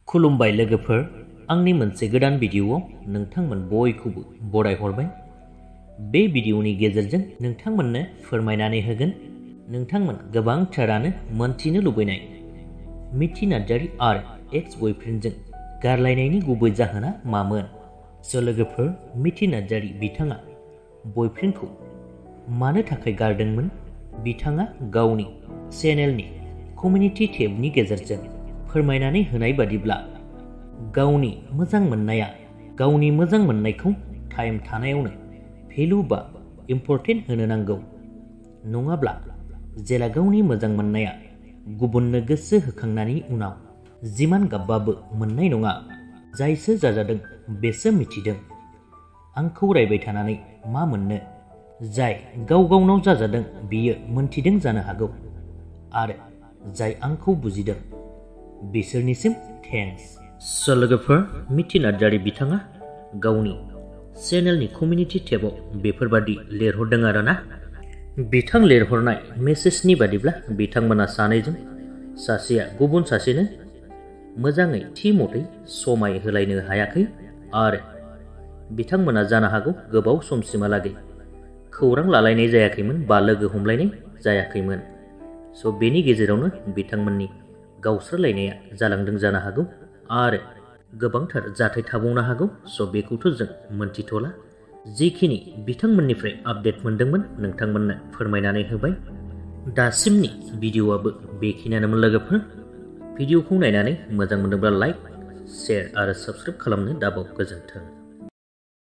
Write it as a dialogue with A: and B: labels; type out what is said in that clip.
A: खुलुमबाय लोगोफोर, आंनि मोनसे गोदान भिडिअआव नोंथांमोन बयखौबो बराय हरबाय। बे भिडिअनि गेजेरजों नोंथांमोननो फोरमायनानै होगोन नोंथांमोन गोबांथारानो मोनथिनो लुबैनाय मिथि नार्जारी आरो एक्स बयफ्रेन्डजों गारलायनायनि गुबै जाहोना मामोन। लोगोफोर, मिथि नार्जारी बिथाङा बयफ्रेन्डखौ मानो थाखाय गारदोंमोन? बिथाङा गावनि चेनेलनि कमिउनिटि टेबनि गेजेरजों फोरमायनानै होनाय बादिब्ला गावनि मोजां मोननाया गावनि मोजां मोननायखौ टाइम थानायावनो भेलु बा इम्परटेन्ट होनो नांगौ, नङाब्ला जेला गावनि मोजां मोननाया गुबुननो गोसो होखांनायनि उनाव जिमान गाबबाबो मोननाय नङा। जायसो जाजादों बेसो मिथिदों। आंखौ रायबाय थानानै मा मोननो? जाय गाव गावनाव जाजादों बियो मोनथिदों जानो हागौ, आरो जाय आंखौ बुजिदों बिसोरनिसिम थेंक्स। लोगोफोर, मिथि नार्जारी बिथाङा गावनि चेनेलनि कमिउनिटि टेबाव बेफोरबादि लिरहरदों आरोना। बिथां लिरहरनाय मेसेजनि बादिब्ला बिथांमोना सानैजों सासेया गुबुन सासेनो मोजाङै थि मथै समाय होलायनो हायाखै, आरो बिथांमोना जानो हागौ गोबाव समसिमहालागै खौरां लालायनाय जायाखैमोन बा लोगो हमलायनाय जायाखैमोन। बेनि गेजेरावनो बिथांमोननि गावस्रालायनाया जालांदों जानो हागौ, आरो गोबांथार जाथाय थाबावनो हागौ। बेखौथ' जों मोनथिथ'ला। जिखिनि बिथांमोननिफ्राय आपडेट मोनदोंमोन नोंथांमोननो फोरमायनानै होबाय। दासिमनि भिडिअआबो बेखिनियानोमोन लोगोफोर। भिडिअखौ नायनानै मोजां मोनोब्ला लाइक, शेयार आरो साबस्क्राइब खालामनो दाबाव। गोजोन्थों।